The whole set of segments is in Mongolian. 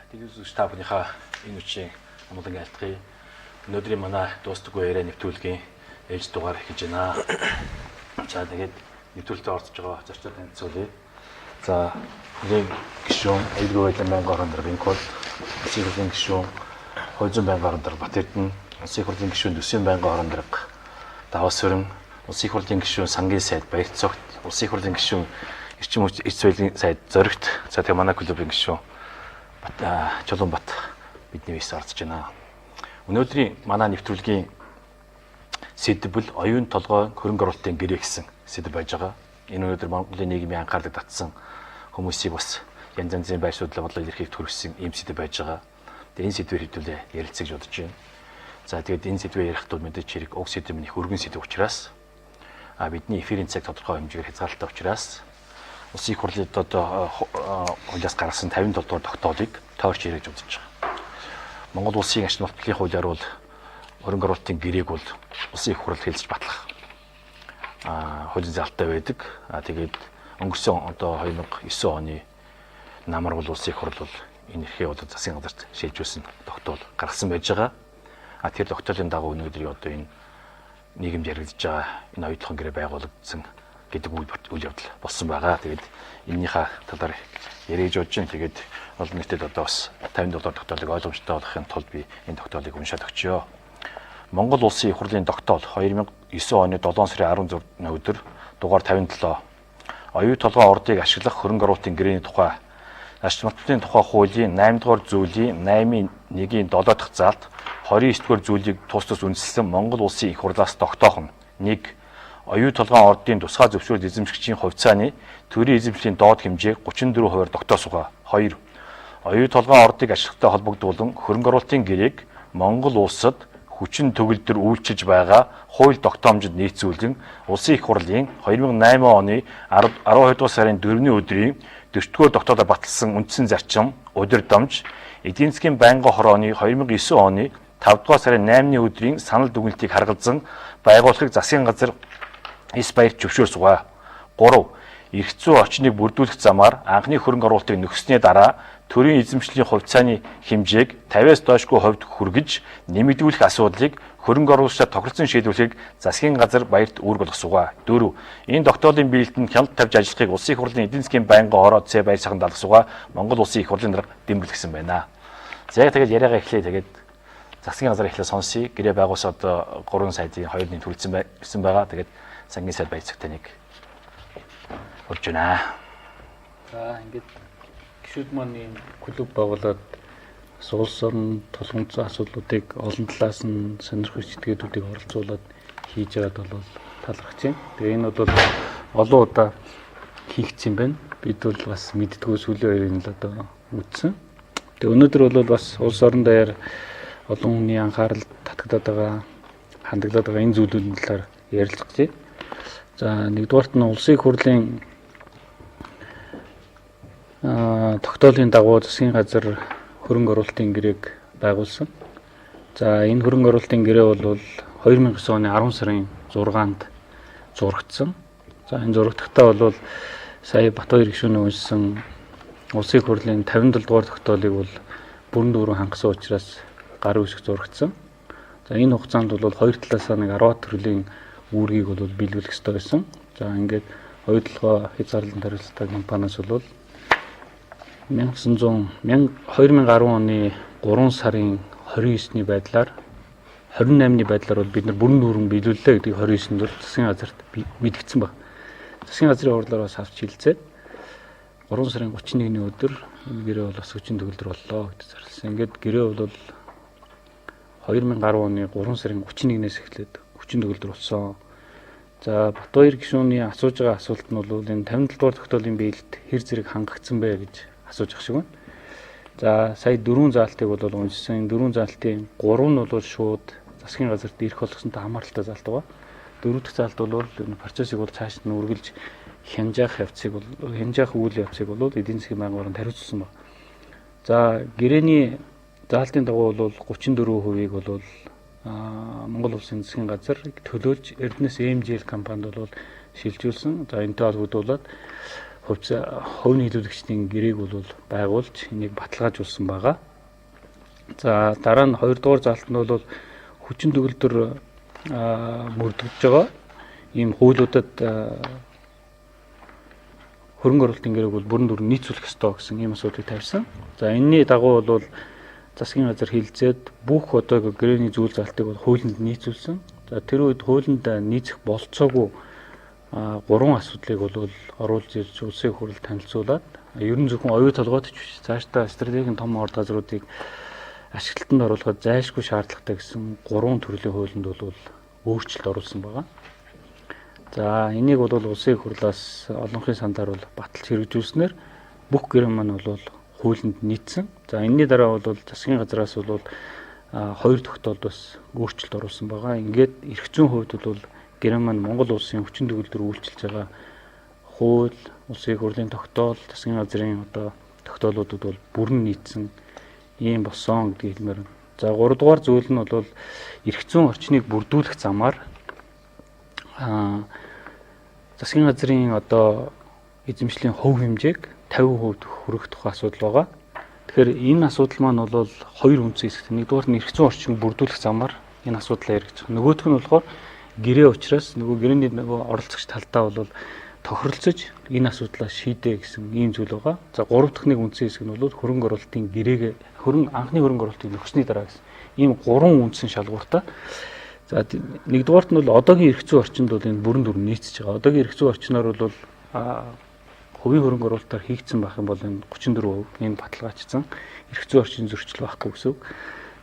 Телевиз үзэгч та бүхнийхээ энэ үчийн амгалан айлтгая. Өнөөдрийн манай дуустдаггүй яриа нэвтрүүлгийн ээлж дугаар эхэлж байна. За тэгээд нэвтрүүлэлтэд оролцож байгаа зочдод танилцуулъя. За хурлын гишүүн аюулгүй байдлын байнгын хорон дарга Инкол, Улсын хурлын гишүүн Хууль зүйн байнгын хорон дарга Бат Эрдэнэ, Улсын хурлын гишүүн Төсвийн байнгын хорон дарга Даваа Сүрэн, Улсын хурлын гишүүн Сангийн сайд Баярцогт, Улсын хурлын гишүүн Эрчим хүч эрх соёлын сайд Зоригт, за тэгээ манай клубын гишүүн Бат Чулуунбат бидний бис оролцож байна. Өнөөдрийн манай нэвтрүүлгийн сэдэв бол оюун толгой хөрөнгө оруулалтын гэрээ гэсэн сэдэв байж байгаа. Энэ өнөөдөр Монголын нийгмийн анхаарлыг татсан хүмүүсийг бас янз янзын байр суурь бодлоо илэрхийлэх хүргэсэн ийм сэдэв байж байгаа. Тэгээ энэ сэдвээр хэдүүлээ ярилцъя гэж бодож байна. За тэгээд энэ сэдвээр ярих тул мэдээж хэрэг уг сэдэв нь их өргөн сэдэв учраас бидний эфирийн цаг тодорхой хэмжээгээр хязгаарлалтай учраас Улсын их хурлын одоо хуулиас гаргасан 57 дугаар тогтоолыг тойрч ярих гэж бодож байгаа. Монгол улсын ач холбогдлын хуулиар бол хөрөнгө оруулалтын гэрээг бол улсын их хурал хэлцэж батлах хуулийн заалттай байдаг. Тэгээд өнгөрсөн одоо 2009 оны намар бол улсын их хурал бол энэ эрхээ бол засгийн газарт шилжүүлсэн тогтоол гаргасан байж байгаа. Тэр тогтоолын дагуу өнөөдрийн одоо энэ нийгэмд яригдж байгаа энэ оюутлогын гэрээ байгуулагдсан гэдэг үйл явдал болсон байгаа. Тэгээд энэнийхээ талаар яриж бодож байна. Тэгээд олон нийтэд одоо бас 57 дугаар тогтоолыг ойлгомжтой болгохын тулд би энэ тогтоолыг уншаад өгчөө. Монгол Улсын их хурлын тогтоол 2009 оны 7 сарын 16-ны өдөр дугаар 57 оюу толгой ордыг ашиглах хөрөнгө оруулалтын гэрээний тухай Ач холбогдлын тухай хуулийн 8 дугаар зүйлийн 8-ын 1-ийн 7 дахь заалт 29 дугаар зүйлийг тус тус үндэслэн Монгол Улсын их хурлаас тогтоох нь 1. Оюу толгойн ордын тусгай зөвшөөрөл эзэмшигчийн хувьцааны төрийн эзэмшлийн доод хэмжээг 34%-аар тогтоосугаа. 2. Оюу толгойн ордыг ашиглахтай холбогдуулан хөрөнгө оруулалтын гэрээг Монгол улсад хүчин төгөлдөр үйлчилж байгаа хууль тогтоомжид нийцүүлэн Улсын их хурлын 2008 оны 12 дугаар сарын 4-ний өдрийн 40-р тогтоолоор баталсан үндсэн зарчим, удирдамж, эдийн засгийн байнгын хорооны 2009 оны 5 дугаар сарын 8-ны өдрийн санал дүгнэлтийг харгалзан байгуулахыг засгийн газар эс баярт зөвшөөрсгөө. 3. Эрх зүйн орчныг бүрдүүлэх замаар анхны хөрөнгө оруулалтыг нөхсөний дараа төрийн эзэмшлийн хувьцааны хэмжээг 50-аас доошгүй хувьд хүргэж нэмэгдүүлэх асуудлыг хөрөнгө оруулагчдад тохиролцсон шийдвэрлэхийг засгийн газар баярт үүрэг болгосугаа. 4. Энэ тогтоолын биелэлтэнд хяналт тавьж ажиллахыг Улсын их хурлын эдийн засгийн байнгын хороо Ц баяр сайхан даалгасугаа. Монгол Улсын их хурлын дарга дэмбэлгсэн байна. За яг тэгээд яриагаа эхлэе тэгээд засгийн газар эхлээ сонсъё. Гэрээ байгуулсан одоо 3 сайдын 2 нэм төрөлцсөн байсан байгаа. Тэгээд сангийн сайд баяцагтай нэг болж байна. За ингээд гишүүд маань ийм клуб байгуулад бас улс орон тулгамдсан асуудлуудыг олон талаас нь сонирхож этгээдүүдийг оролцуулаад хийж байгаад бол талархаж байна. Тэгээ энэ бол олон удаа хийгдсэн юм байна. Бид бол бас мэддгүү сүүлийн хоёрын л одоо үтсэн. Тэгээ өнөөдөр бол бас улс орон даяар олон хүний анхаарал татагдаад байгаа, хандаглаад байгаа энэ зүйлүүдийн талаар ярилцах гэж байна. За нэгдүгээрт нь улсын их хурлын тогтоолын дагуу засгийн газар хөрөнгө оруулалтын гэрээг байгуулсан. За энэ хөрөнгө оруулалтын гэрээ бол 2009 оны 10 сарын 6-нд зурагдсан. За энэ зурагдахдаа бол сая Батбаяр гишүүний уншсан Улсын их хурлын 57 дугаар тогтоолыг бол бүрэн дүүрэн хангасан учраас гар үсэг зурагдсан. За энэ хугацаанд бол хоёр талаасаа нэг 10 төрлийн үүргийг бол биелүүлэх ёстой байсан. За ингээд оюу толгой хязгаарлалтын хариуцлагатай компаниас бол 1900 2010 оны 3 сарын 29-ний байдлаар 28-ны байдлаар бол бид нар бүрэн дүүрэн биелүүллээ гэдгийг 29-нд бол засгийн газарт мэдгдсэн баг. Засгийн газрын хурлаар бас авч хилцээд 3 сарын 31-ний өдөр энэ гэрээ бол бас хүчин төгөлдөр боллоо гэж зарласан. Ингээд гэрээ бол 2010 оны 3 сарын 31-ээс эхлээд хүчин төгөлдөр болсон. За Батбаяр гишүүний асууж байгаа асуулт нь бол энэ 57 дугаар тогтоолын биелэлд хэр зэрэг хангагдсан бэ гэж асууж ах шиг байна. За сая дөрвөн заалтыг бол уншсан. Энэ дөрвөн заалтын гурав нь бол шууд засгийн газарт ирэх болгосонтой хамааралтай заалт байгаа. Дөрөв дэх заалт бол энэ процессыг бол цааш нь үргэлж хянжаах явцыг бол хянжаах үйл явцыг бол эдийн засгийн байнгын оронд хариуцсан байна. За гэрээний заалтын дагуу бол 34%-ийг бол Монгол Улсын засгийн газар төлөөлж Эрдэнэс MGL компанид бол шилжүүлсэн. За энэтэй холбогдуулаад Хувь нийлүүлэгчдийн гэрээг бол байгуулж энийг баталгаажуулсан байгаа. За дараа нь 2 дугаар заалт нь бол хүчин төгөлдөр мөрдөгдөж байгаа ийм хуулиудад хөрөнгө оруулалтын гэрээг бол бүрэн дүрэн нийцүүлэх ёстой гэсэн ийм асуудлыг тавьсан. За энэний дагуу бол засгийн газар хилцээд бүх одоо гэрээний зүйл залтыг бол хуулинд нийцүүлсэн. За тэр үед хуулинд нийцэх болцоогүй гурван асуудлыг бол оруулж ирж улсын хурлд танилцуулаад ер нь зөвхөн оюу толгойд ч биш цаашдаа стратегийн том орд газруудыг ашиглалтанд оруулахад зайлшгүй шаардлагатай гэсэн гурван төрлийн хуулинд бол өөрчлөлт оруулсан байгаа. За энийг бол улсын хурлаас олонхын сандаар бол баталж хэрэгжүүлснээр бүх гэрээ маань бол хуулинд нийцсэн. За энэний дараа бол засгийн газраас бол хоёр тогтоолд бас өөрчлөлт оруулсан байгаа. Ингээд эрх зүйн хувьд бол гэрээ маань Монгол улсын хүчин төгөлдөр үйлчилж байгаа хууль, улсын хурлын тогтоол, засгийн газрын одоо тогтоолуудад бол бүрэн нийцсэн ийм болсон гэдгийг хэлмээр байна. За 3 дугаар зүйл нь бол эрх зүйн орчныг бүрдүүлэх замаар засгийн газрын одоо эзэмшлийн хувь хэмжээг 50% хүргэх тухай асуудал байгаа. Тэгэхээр энэ асуудал маань бол хоёр үндсэн хэсэгтэй. Нэгдүгээр нь эрх зүйн орчин бүрдүүлэх замаар энэ асуудлаа яригдчих. Нөгөөх нь болохоор гэрээ учраас нөгөө гэрээний нөгөө оролцогч талдаа бол тохиролцож энэ асуудлаа шийдэ гэсэн ийм зүйл байгаа. За гурав дахь нэг үндсэн хэсэг нь бол хөрөнгө оруулалтын гэрээгээ анхны хөрөнгө оруулалтыг нөхсөний дараа гэсэн ийм гурван үндсэн шалгууртай. За нэгдүгээрт нь бол одоогийн эрх зүйн орчинд бол энэ бүрэн дүрм нийцэж байгаа. Одоогийн эрх зүйн орчноор бол хувийн хөрөнгө оруулалтаар хийгдсэн байх юм бол энэ 34% энэ баталгаажсан эрх зүйн орчин зөрчил байхгүй гэсэн үг.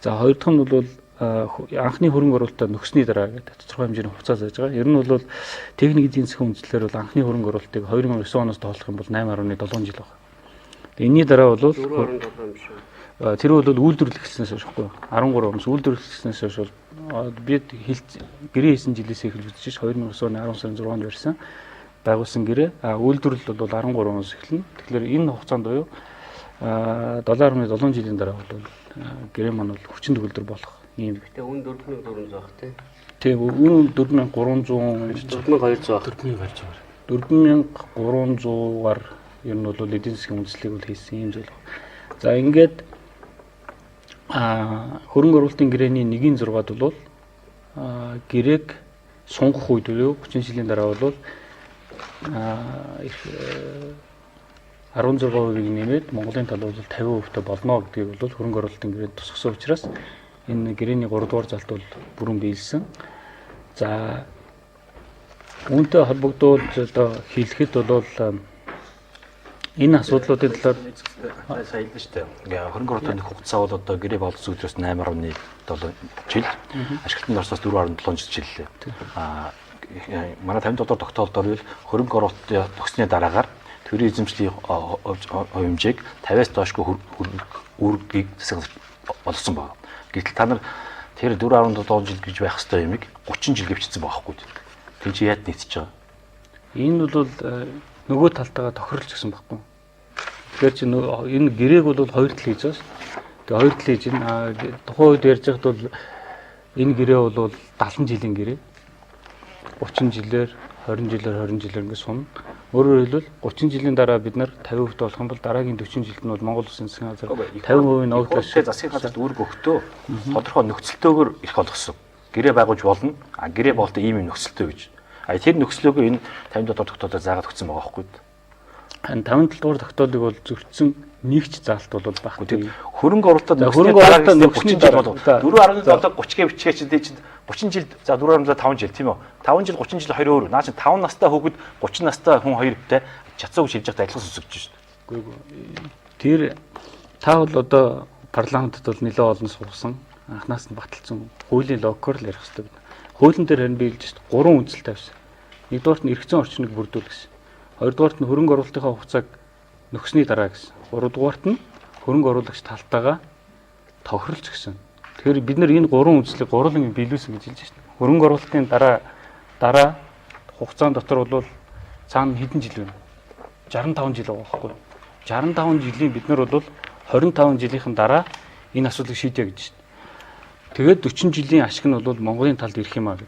За хоёр дахь нь бол анхны хөрөнгө оруулалтаа нөхсөний дараа гэдэг тодорхой хэмжээний хугацаа зааж байгаа. Ер нь бол техник эдийн засгийн үндслээр бол анхны хөрөнгө оруулалтыг 2009 оноос тоолох юм бол 8.7 жил байна. Энэний дараа бол 4.7 юм шүү. Тэр бол үйлдвэрлэх эхэлснээс хойш байхгүй 13 оноос үйлдвэрлэх эхэлснээс хойш бол бид гэрээ хийсэн жилээс эхэлж үзэж 2009 оны 10 сарын 6-нд барьсан байгуулсан гэрээ. Үйлдвэрлэл бол 13 оноос эхэлнэ. Тэгэхээр энэ хугацаанд буюу 7.7 жилийн дараа бол гэрээ маань бол хүчин төгөлдөр болох ийм. Гэтэ үн 4400 байх тий. Тийм, үн 4300 4200 4200. 4300-аар ер нь бол эдийн засгийн үндэслэлийг бол хийсэн ийм зүйл. За ингээд хөрөнгө оруулалтын гэрээний 1-6-ад бол гэрээг сунгах үед буюу 30 жилийн дараа бол 16%-ийг нэмээд Монголын тал бол 50% болно гэдгийг бол хөрөнгө оруулалтын гэрээнд тусгасан учраас энэ гэрээний 3 дугаар залт бол бүрэн биелсэн. За үүнтэй холбогдуулж одоо хэлэхэд бол энэ асуудлуудын талаар сая хэллээ шүү дээ. Хөрөнгө оруулалтын хугацаа бол одоо гэрээ боловсон өдрөөс 8.7 жил, ашиглалтанд орсоос 4.7 жил жилээ. Манай 57 дугаар тогтоолдоор бол хөрөнгө оруулалтын төгссөний дараагаар төрийн эзэмшлийн хувь хэмжээг 50-аас доошгүй үүргийг засаг болгосон байна. Гэтэл та нар тэр 4.7 жил гэж байх ёстой юмыг 30 жил гэвчсэн байгаа хгүй. Тэр чи яад нийцэж байгаа? Энэ бол нөгөө талтайгаа тохирлж гисэн байхгүй. Тэгэхээр чи энэ гэрээг бол хоёр тал хийж байгаа шүү. Тэгээ хоёр тал хийж энэ тухайн үед ярьж байхад бол энэ гэрээ бол 70 жилийн гэрээ. 30 жилээр 20 жилээр 20 жилээр ингэ сунна. Өөрөөр хэлбэл 30 жилийн дараа бид нар 50% болох юм бол дараагийн 40 жилд нь бол Монгол Улсын засгийн газар 50% ногдлоо шүү. Засгийн газарт үүрэг өгтөө тодорхой нөхцөлтөөр эрх олгосон. Гэрээ байгуулж болно. А гэрээ болтоо ийм юм нөхцөлтөө гэж. А тэр нөхцлөөгөө энэ 57 дугаар тогтоолоор заагаад өгсөн байгаа байхгүй юу? 57 дугаар тогтоолыг бол зөрчсөн нэгч заалт бол байхгүй. Хөрөнгө оруулалтад нөхцөний дараа бол 4.7 30 гэ бичгээ чинь чинь 30 жил за 4.5 жил тийм үү? 5 жил 30 жил хоёр өөр. Наа чинь 5 настай хүүхэд 30 настай хүн хоёртай чацууг шилж явахад адилхан сонсогдож шүү дээ. Үгүй. Тэр та бол одоо парламентод бол нэлээд олон суусан. Анхнаас нь баталсан хуулийн логикоор л ярих хэрэгтэй. Хуулийн дээр харин биелж шүү дээ. 3 үндсэл тавьсан. Нэгдүгээрт нь эрх зүйн орчныг бүрдүүл гэсэн. Хоёрдугаарт нь хөрөнгө оруулалтынхаа хугацааг нөхсөний дараа гэсэн. Гуравдугаарт нь хөрөнгө оруулагч талтайгаа тохирлж гэсэн. Тэгэхээр бид нар энэ гурван үндслийг гурлан биелүүлсэн гэж хэлж байна. Хөрөнгө оруулалтын дараа хугацаан дотор бол цаана хэдэн жил вэ? 65 жил байгаа байхгүй юу? 65 жилийн бид нар бол 25 жилийнхэн дараа энэ асуудлыг шийдье гэж байна. Тэгээд 40 жилийн ашиг нь бол Монголын талд ирэх юм аа.